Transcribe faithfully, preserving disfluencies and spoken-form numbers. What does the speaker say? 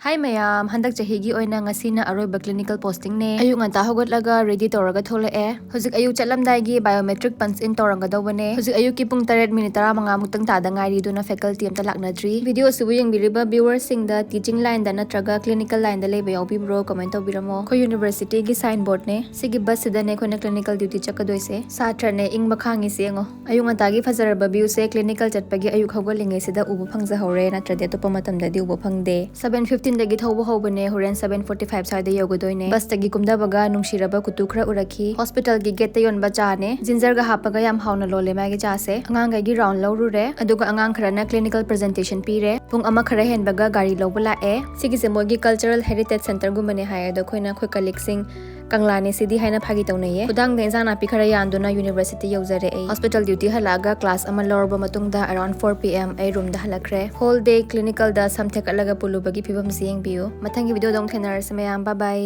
Hi ꯃꯌꯥꯝ, ꯍꯟꯗꯛ ꯆꯍꯤꯒꯤ ꯑꯣꯏꯅ ꯉꯁꯤꯅ ꯑꯔꯣꯏꯕ clinical posting ꯅꯦ꯫ ꯑꯌꯨꯛ ꯉꯟꯇꯥ ꯍꯧꯒꯠꯂꯒ ready ꯇꯧꯔꯒ ꯊꯣꯛꯂꯛꯑꯦ꯫ ꯍꯧꯖꯤꯛ ꯑꯌꯨꯛ ꯆꯠꯂꯝꯗꯥꯏꯒꯤ biometric punch in ꯇꯧꯔꯝꯒꯗꯧꯕꯅꯦ꯫ ꯍꯧꯖꯤꯛ ꯑꯌꯨꯛꯀꯤ ꯄꯨꯡ ꯇꯔꯦꯠ ꯃꯤꯅꯤꯠ ꯇꯔꯥꯃꯉꯥ ꯃꯨꯛꯇꯪ ꯇꯥꯗ ꯉꯥꯏꯔꯤ, ꯑꯗꯨꯅ faculty ꯑꯝꯇ ꯂꯥꯛꯅꯗ꯭ꯔꯤ꯫ Video ꯑꯁꯤꯕꯨ ꯌꯦꯡꯕꯤꯔꯤꯕ viewers ꯁꯤꯡꯗ teaching line ꯗ ꯅꯠꯇ꯭ꯔꯒ clinical line ꯗ ꯂꯩꯕ ꯌꯥꯎꯕꯤꯕ꯭ꯔꯣ? Comment ꯇꯧꯕꯤꯔꯝꯃꯣ꯫ ꯑꯩꯈꯣꯏ university ꯒꯤ sign board ꯅꯦ꯫ ꯁꯤꯒꯤ bus ꯁꯤꯗꯅꯦ ꯑꯩꯈꯣꯏꯅ clinical duty ꯆꯠꯀꯗꯣꯏꯁꯦ꯫ ꯁꯥꯇ꯭ꯔꯅꯦ ꯏꯪꯕ ꯈꯥꯡꯉꯤꯁꯦ ꯌꯦꯡꯉꯣ꯫ ꯑꯌꯨꯛ ꯉꯟꯇꯥꯒꯤ ꯐꯖꯔꯕ view ꯁꯦ clinical ꯆꯠꯄꯒꯤ ꯑꯌꯨꯛ ꯍꯧꯒꯠꯂꯤꯉꯩꯁꯤꯗ ꯎꯕ ꯐꯪꯖꯍꯧꯔꯦ, ꯅꯠꯇ꯭ꯔꯗꯤ ꯑꯇꯣꯞꯄ ꯃꯇꯝꯗꯗꯤ ꯎꯕ ꯐꯪꯗꯦ꯫ Seven fifteen ꯗꯒꯤ ꯊꯧꯕ ꯍꯧꯕꯅꯦ, ꯍꯣꯔꯦꯟ seven forty five ꯁ꯭ꯋꯥꯏꯗ ꯌꯧꯒꯗꯣꯏꯅꯦ꯫ Bus ꯇꯒꯤ ꯀꯨꯝꯊꯕꯒ ꯅꯨꯡꯁꯤꯔꯕ ꯀꯨꯇꯨ ꯈꯔ ꯎꯔꯛꯈꯤ꯫ Hospital ꯒꯤ gate ꯇ ꯌꯣꯟꯕ ꯆꯥꯅꯦ, ginger ꯒ ꯍꯥꯞꯄꯒ ꯌꯥꯝ ꯍꯥꯎꯅ ꯂꯣꯜꯂꯦ ꯃꯥꯒꯤ ꯆꯥꯁꯦ꯫ ꯑꯉꯥꯡꯈꯩꯒꯤ round ꯂꯧꯔꯨꯔꯦ, ꯑꯗꯨꯒ ꯑꯉꯥꯡ ꯈꯔꯅ clinical presentation ꯄꯤꯔꯦ꯫ ꯄꯨꯡ ꯑꯃ ꯈꯔ ꯍꯦꯟꯕꯒ ꯒꯥꯔꯤ ꯂꯧꯕ ꯂꯥꯛꯑꯦ꯫ ꯁꯤꯒꯤꯁꯦ ꯃꯣꯏꯒꯤ cultural heritage centre ꯒꯨꯝꯕꯅꯦ ꯍꯥꯏ, ꯑꯗꯣ ꯑꯩꯈꯣꯏꯅ ꯑꯩꯈꯣꯏ colleague ꯁꯤꯡ ꯀꯪꯂꯥꯅꯦ ꯁꯤꯗꯤ ꯍꯥꯏꯅ ꯐꯥꯒꯤ ꯇꯧꯅꯩꯌꯦ꯫ ꯈꯨꯗꯥꯡꯗ ꯏꯟꯁꯥꯡ ꯅꯥꯄꯤ ꯈꯔ ꯌꯥꯟꯗꯨꯅ university ꯌꯧꯖꯔꯦ ꯑꯩ꯫ Hospital duty ꯍꯜꯂꯛꯑꯒ class ꯑꯃ ꯂꯧꯔꯕ ꯃꯇꯨꯡꯗ around four P M ꯑꯩ room ꯗ ꯍꯜꯂꯛꯈ꯭ꯔꯦ꯫ Whole day clinical ꯗ ꯁꯝ ꯊꯦꯛꯀꯠꯂꯒ ꯄꯨꯜꯂꯨꯕꯒꯤ ꯐꯤꯕꯝꯁꯤ ꯌꯦꯡꯕꯤꯌꯨ꯫ ꯃꯊꯪꯒꯤ video ꯗ ꯑꯃꯨꯛ ꯊꯦꯡꯅꯔꯁꯤ ꯃꯌꯥꯝ, bye bye꯫